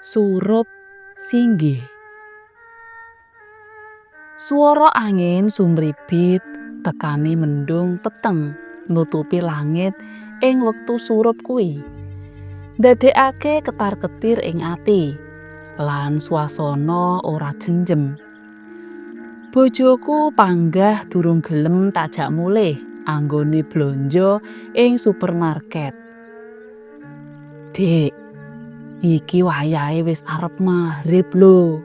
Surup Singgih. Swara angin sumribit tekane mendung peteng nutupi langit ing wektu surup kuwi. Ndadekake ketar-ketir ing ati lan swasana ora jenjem. Bojoku panggah durung gelem takjak mulih anggone blonjo ing supermarket. "Dik, iki wayahe wis arep maghrib lho.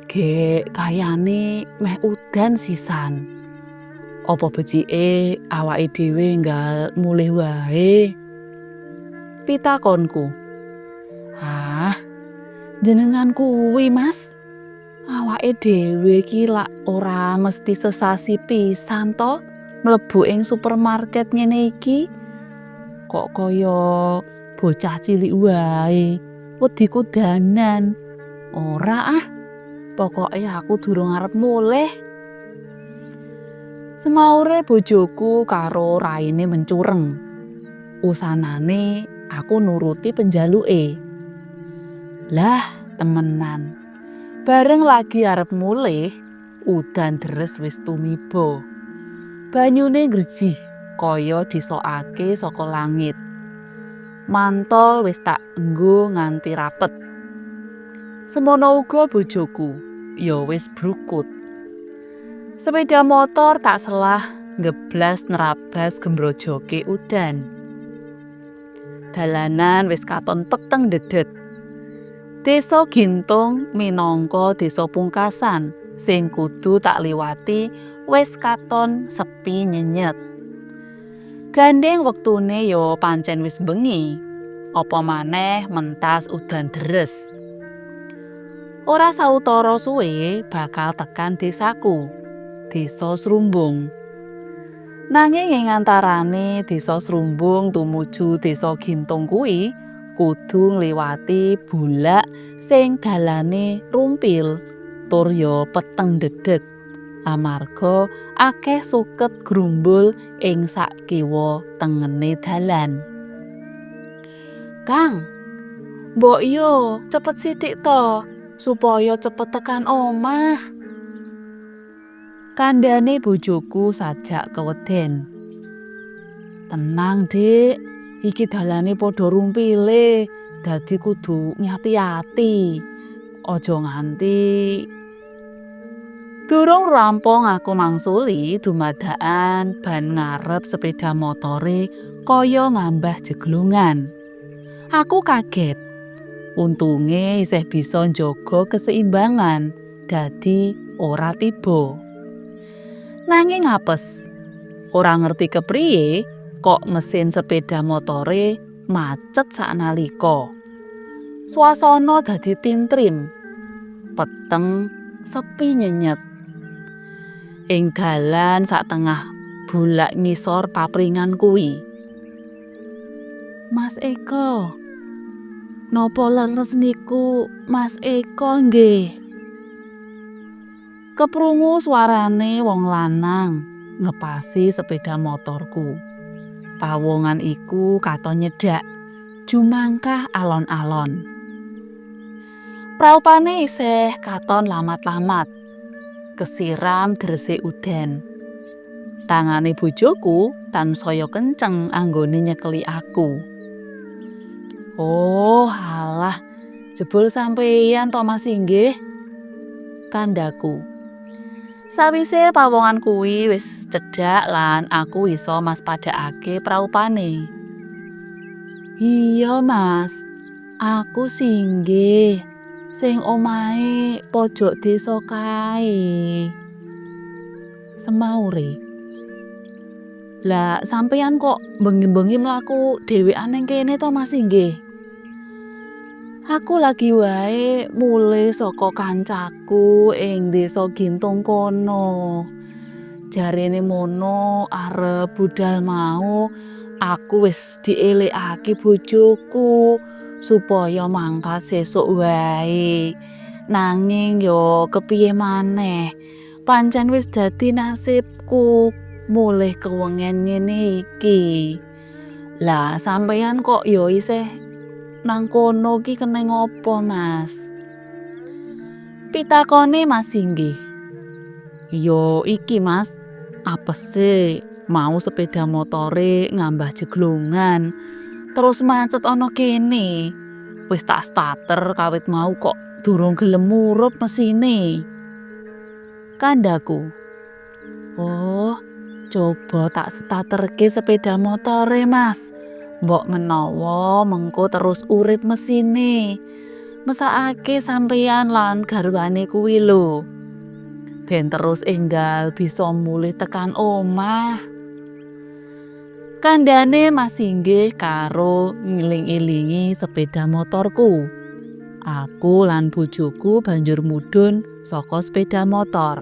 Gek kayane meh udan sisan. Apa becike awake dhewe nggal mulih wae?" Pitakonku. "Ah, jenengan kuwi, Mas. Awake dhewe iki lak ora mesti sesasi pisan to mlebu ing supermarket ngene iki. Kok kaya bocah cilik wae, wedi kudanan. Ora ah, pokoke aku durung arep mulih." Semaure bojoku karo raine mencureng. Usanane aku nuruti penjaluke. Lah, temenan. Bareng lagi arep mulih, udan deres wis tumiba. Banyune ngrejih kaya disokake saka langit. Mantol wis tak enggo nganti rapet. Semono uga bojoku, ya wis brukut. Sepeda motor tak selah ngeblas nerabas gembrojoke udan. Dalanan wis katon peteng dedet. Desa Gintung minangka desa pungkasan sing kudu tak liwati wis katon sepi nyenyet. Gandeng wektune ya pancen wis bengi, apa maneh mentas udan deres. Ora sawetara suwe bakal tekan desaku, Desa Srumbung. Nanging ing antarane Desa Srumbung tumuju Desa Gintung kuwi kudu ngliwati bulak sing dalane rumpil tur ya peteng dedet amarga akeh suket grumbul ing sak kiwa tengene dalan. "Kang, mbok yo cepet sithik to supaya cepet tekan omah." Kandhane bojoku sajak keweden. "Tenang, Dik, iki dalane padha rumpile, dadi kudu ngati-ati. Aja nganti..." Durung rampung aku mangsuli, dumadakan ban ngarep sepeda motore kaya ngambah jeglungan. Aku kaget. Untunge isih bisa njaga keseimbangan, dadi ora tiba. Nanging apes, ora ngerti kepriye kok mesin sepeda motore macet saknalika. Swasana dadi tintrim, peteng, sepi nyenyet. Ing dalan satengah bulak ngisor papringan kuwi. "Mas Eko, napa leres niku Mas Eko nggih?" Keprungu swarane wong lanang ngepasi sepeda motorku. Pawongan iku katon nyedhak, jumangkah alon-alon. Praupane isih katon lamat-lamat, kesiram derese udan. Tangane bojoku tansaya kenceng anggone nyekeli aku. "Oh, alah, jebul sampeyan to, Mas Singgih?" kandhaku. Sawise pawongan kuwi wis cedhak lan aku iso maspadakake praupane. "Iya, Mas, aku Singgih, sing omahe pojok desa kae," semaure. "Lah, sampeyan kok bengi-bengi mlaku dhewean ning kene to, Mas Singgih?" "Aku lagi wae mulih saka kancaku ing Desa Gintung kono. Jarene mono arep budal mau aku wis dielekake bojoku supaya mangkat sesuk wae. Nanging yo kepiye maneh, pancen wis dadi nasibku mulih kewengen ngene iki. Lah, sampeyan kok yo isih nang kono ki keneng apa, Mas? Pitakone Mas Singgih. Yo iki, Mas, apese mau sepeda motore ngambah jeglongan terus macet ana kene. Wis tak starter kawit mau kok durung gelem murup mesine. Kandhaku. Oh, coba tak starterke sepeda motore, Mas. Mbok menawa mengko terus urip mesine. Mesakake sampeyan lan garwane kuwi lho. Ben terus enggal bisa mulih tekan omah. Kandhane Mas Singgih karo ngiling-ilingi sepeda motorku. Aku lan bojoku banjur mudhun saka sepeda motor.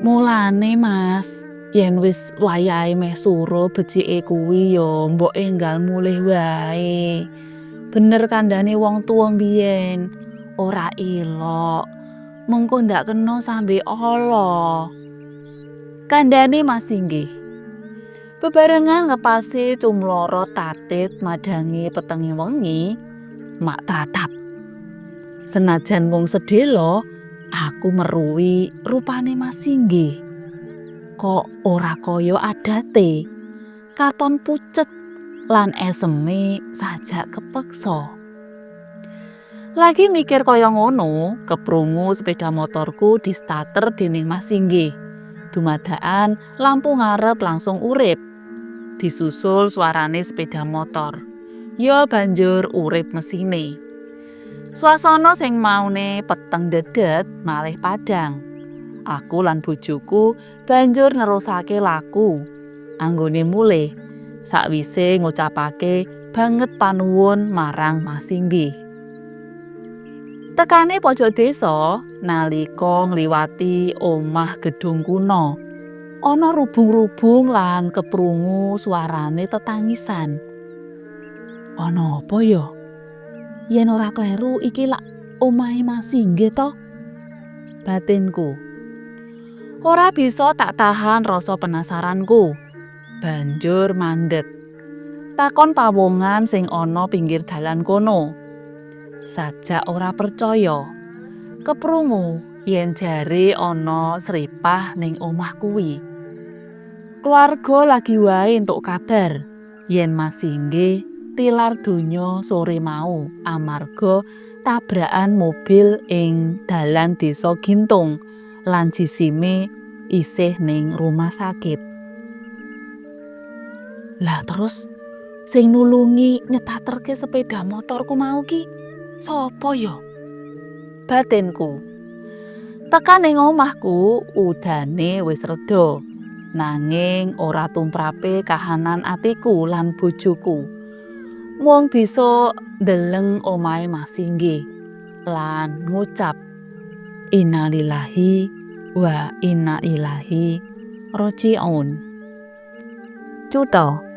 Mulane, Mas, yen wis wayahe meh sura becike kuwi ya mbok enggal mulih wae. Bener kandhane wong tuwa mbiyen, ora ilok. Mengko ndak kena sambe ala. Kandhane Mas Singgih. Bebarengan ngepasi cumlorot tatit madhangi petenge wengi, mak tratap. Senajan mung sedhela, aku meruhi rupane Mas Singgih. Kok ora kaya adate. Katon pucet lan eseme sajak kepeksa. Lagi mikir kaya ngono, keprungu sepeda motorku di starter dening Mas Singgih. Dumadakan lampu ngarep langsung urip. Disusul suarane sepeda motor. Ya banjur urip mesine. Swasana sing maune peteng dedet malih padhang. Aku lan bojoku banjur nerusake laku anggone mulih sakwise ngucapake banget panuwun marang Mas Singgih. Tekane pojok desa nalika ngliwati omah gedung kuno. Ana rubung-rubung lan keprungu suarane tetangisan. Ana apa ya? Yen ora kleru iki lak omahe Mas Singgih to? Batinku. Ora bisa tak tahan rasa penasaranku. Banjur mandek. Takon pawongan sing ana pinggir dalan kono. Sajak ora percaya. Keprungu yen jare ana sripah ning omah kuwi. Keluarga lagi wae entuk kabar yen Mas Singgih tilar donya sore mau amarga tabrakan mobil ing dalan desa Gintung lan jisime isih ning rumah sakit. Lah terus sing nulungi nyetaterke sepeda motorku mau ki sapa ya? Batinku. Tekan ning omahku udane wis reda. Nanging ora tumrape kahanan atiku lan bojoku. Mung bisa ndeleng omahe Mas Singgih lan ngucap innalillahi wa inna ilaihi rajiun. Cutha.